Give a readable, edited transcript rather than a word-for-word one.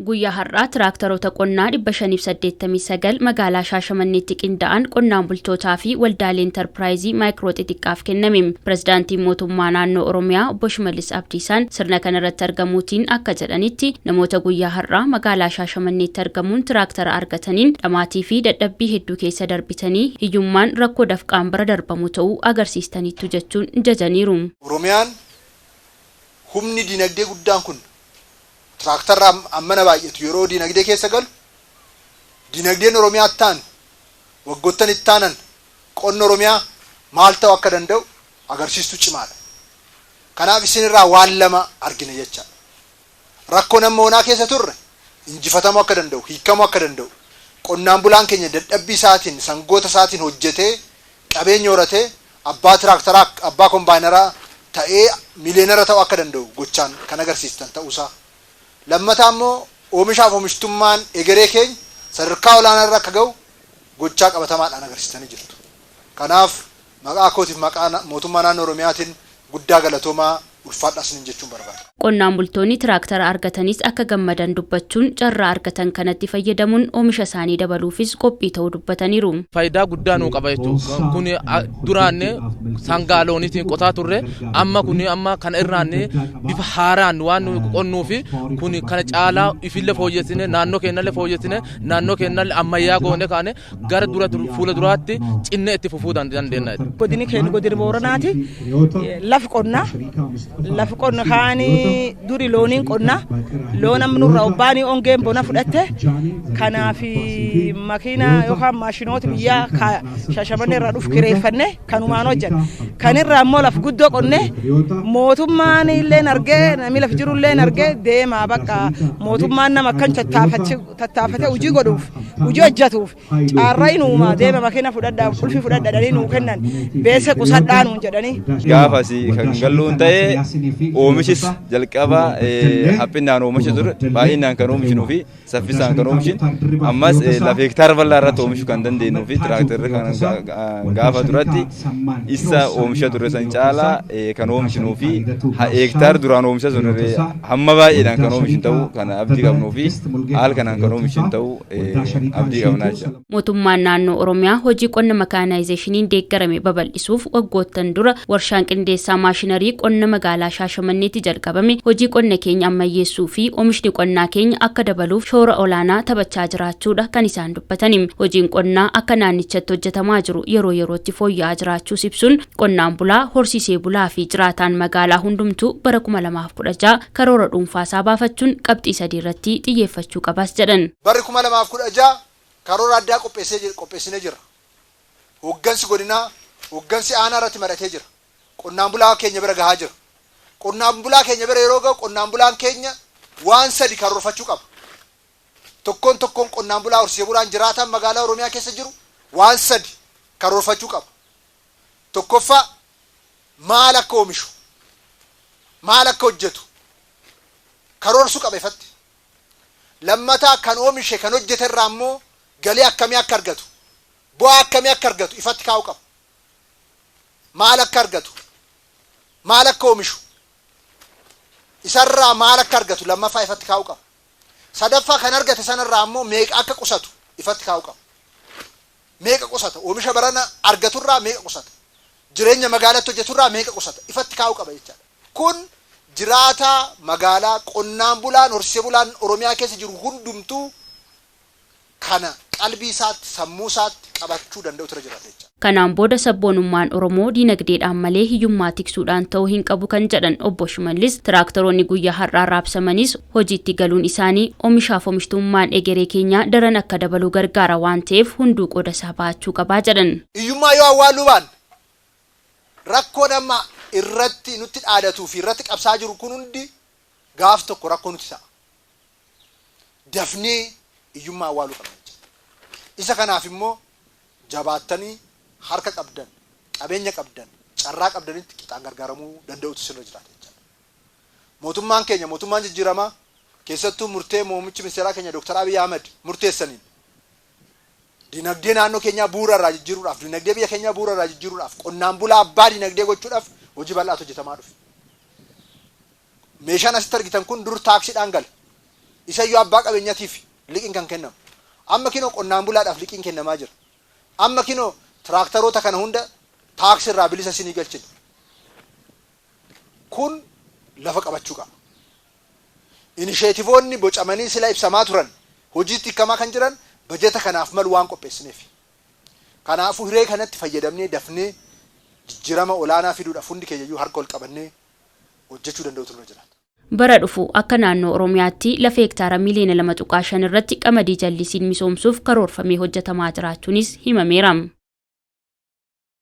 Guyyaa har'aa tiraaktaroota qonnaa 589 magaalaa Shaashamanneetti qindaa'an qonnaan bultootaa fi waldaalee intarpiraayizii maayikiroo xixiqqaaf kenname. Pirezidaantiin mootummaa naannoo Oromiyaa obbo Shimallis Abdiisaan sirna kanarratti argamuutiin akka jedhanitti, namoota guyyaa har'aa magaalaa Shaashamanneetti argamuun tiraaktara argataniin dhamaatii fi dadhabbii hedduu keessa darbitanii hiyyummaan rakkoo dafqaan bira darbamu ta'uu agarsiistaniittu jechuun jajaniiru. Oromiyaan humni dinagdee guddaan kun tiraaktarra ammana baay'atu yeroo dinagdee keessa galu, dinagdeen Oromiyaa ittaan waggoottan ittaanan qonna Oromiyaa maal ta'uu akka danda'u agarsiistuu cimaadha. Kanaaf isinirraa waan lama argina jechaadha. Rakkoon amma onaa keessa turre injifatamuu akka danda'u, hiikamuu akka danda'u, qonnaan bulaan keenya dadhabbii isaatiin, sangoota isaatiin hojjetee, qabeenya horatee, abbaa tiraaktaraa, abbaa kombaayinaraa ta'ee miliyeenara ta'uu akka danda'u gochaan kan agarsiistan ta'uusaa. Lammataa immoo oomishaaf oomishtummaan egeree keenya sadarkaa olaanaa irra akka ga'u gochaa qabatamaadhaan agarsiistanii jirtu. Kanaaf maqaa kootiif maqaa mootummaa naannoo Oromiyaatiin guddaa galatoomaa, ulfaadhaa isiniin jechuun barbaada. Qonnaan bultoonni tiraaktara argatanis akka gammadan dubbachuun, carraa argatan kanatti fayyadamuun oomisha isaanii dabaluufis qophii ta'uu dubbataniiru. Faayidaa guddaa nuu qaba jechuudha. Kun duraanne sangaa looniitiin qotaa turre, amma kun amma kana irraanne bifa haaraan waan nu qonnuu fi kun kana caalaa ifillee fooyyessine, naannoo keenyallee fooyyessine, naannoo keenyallee ammayyaa goone kaane gara dura fuula duraatti cinnee itti fufuu dandeenya. Godini keenya godina Booranaati. Lafi qonnaa, lafi qonna kaanii duri looniin qonnaa, loon amma nurraa obbaanii ongeen bona fudhatte. Kanaaf makiina yookaan maashinoota biyyaa Shashamannee irraa dhufu kireeffanne kanumaan hojjanna. Kanirraa immoo laf guddoo qonne, mootummaan illee argee, namni laf jiru illee argee deemaa bakka mootummaan nama akkan tattaafate hojii godhuuf, hojii hojjetuuf carraa hin uumaa, deema makiina fudhadhaa, qulfii fudhadhaa nuu kennan, beese qusadhaa nuun jedhanii. Gaafas kan galluun ta'e oomishis jalqaba haphinaan oomisha ture, baay'inaan kan oomishinuu fi saffisaan kan oomishin, ammas lafa hektaara bal'aa irratti oomishuu kan dandeenyuu fi tiraaktarri kan gaafa duratti isa oomisha ture san caalaa kan oomishinuu fi hektaara duraan oomisha sun hamma baay'eedhaan kan oomishin ta'uu kan abdii qabnuu fi haala kanaan kan oomishin ta'uu abdii qabnaa jechuudha. Mootummaan naannoo Oromiyaa hojii qonna makaanaayizeeshiniin deeggarame babal'isuuf waggoottan dura warshaan qindeessaa maashinarii qonna magaalaa Shaashamanneetti jalqabame hojii qonna keenya ammayyeessuu fi oomishni qonnaa keenya akka dabaluuf shoora olaanaa taphachaa jiraachuudha kan isaan dubbatani. Hojiin qonnaa akka naannichatti hojjetamaa jiru yeroo yerootti fooyya'aa jiraachuus ibsuun, qonnaan bulaa, horsiisee bulaa fi jiraataan magaalaa hundumtuu bara 2016 karoora dhuunfaasaa baafachuun qabxii sadii irratti xiyyeeffachuu qabas jedhan. Barri 2016 karoora addaa qopheessinee jira. Hooggansi godinaa, hooggansi aanaa irratti maratee jira. Qonnaan bulaa keenya bira gahaa jira. Qonnaan bulaa keenya bira yeroo gahu, qonnaan bulaan keenya waan sadi karoorfachuu qaba. Tokkoon tokkoon qonnaan bulaa, horsiisee bulaan, jiraataan magaalaa Oromiyaa keessa jiru waan sadi karoorfachuu qaba. Tokkoffaa, maal akka oomishu, maal akka hojjetu karoorsuu qaba ifatti. Lammataa, kan oomishe, kan hojjete irraa immoo galii akkamii akka argatu, bu'aa akkamii akka argatu ifatti kaa'uu qaba. Maal akka argatu, maal akka oomishu, isarraa maal akka argatu lammaffaa ifatti kaa'uu qaba. Sadaffaa, kan argate sanarraa immoo meeqa akka qusatu ifatti kaa'uu qaba. Meeqa qusata? Oomisha barana argaturraa meeqa qusata? Jireenya magaalatti hojjeturraa meeqa qusata? Ifatti kaa'uu qaba jechaadha. Kun jiraataa magaalaa, qonnaan bulaan, horsiisee bulaan Oromiyaa keessa jiru hundumtuu kana qalbii isaatti, sammuu isaatti qabachuu danda'utu irra jiraata jechaadha. Kanaan booda sabboonummaan Oromoo diinagdeedhaan malee hiyyummaa tiksuudhaan ta'uu hin qabu kan jedhan obbo Shimallis, tiraaktaroonni guyyaa har'aa raabsamanis hojiitti galuun isaanii oomishaaf oomishtummaan egeree keenyaa daran akka dabaluu gargaara waan ta'eef hunduu qooda isaa bahachuu qabaa jedhan. Hiyyummaa yoo awwaalluu baanne, rakkoon amma irratti nutti dhaadatuu fi irratti qabsaa jiru kun hundi gaaf tokko rakkoo nutti ta'a. Dafnee hiyyummaa awwaaluu qabna jechuudha. Isa kanaaf immoo jabaattanii harka qabdan, qabeenya qabdan, carraa qabdanitti qixaan gargaaramuu danda'utu sirra jiraata jechuudha. Mootummaan keenya, mootummaan jijjiiramaa, keessattuu murtee muummichi ministeeraa keenya Dr. Abiy Ahmed murteessaniin dinagdee naannoo keenyaa bu'uura irraa jijjiiruudhaaf, dinagdee biyya keenyaa bu'uura irraa jijjiiruudhaaf, qonnaan bulaa abbaa dinagdee gochuudhaaf hojii bal'aatu hojjetamaa dhufe. Meeshaan asitti argitan kun dur taaksiidhaan gala. Isayyuu abbaa qabeenyatiif liqiin kan kennamu. Amma kinoo qonnaan bulaadhaaf liqiin kennamaa jira. Amma kinoo tiraaktaroota kana hunda taaksii irraa bilisa isinii galchina. Kun lafa qabachuu qaba. Inisheetivoonni bocamanii sila ibsamaa turan hojiitti hiikamaa kan jiran bajeta kanaaf malu waan qopheessineef. Kanaafuu hiree kanatti fayyadamnee dafnee jijjiirama olaanaa fiduudhaaf hundi keenyayyuu harka ol qabannee hojjechuu danda'utu nurra jiraata. Bara dhufu akka naannoo Oromiyaatti lafa hektaara miliyoona 2.5 irratti qamadii jallisiin misoomsuuf karoorfamee hojjetamaa jiraachuunis himameera.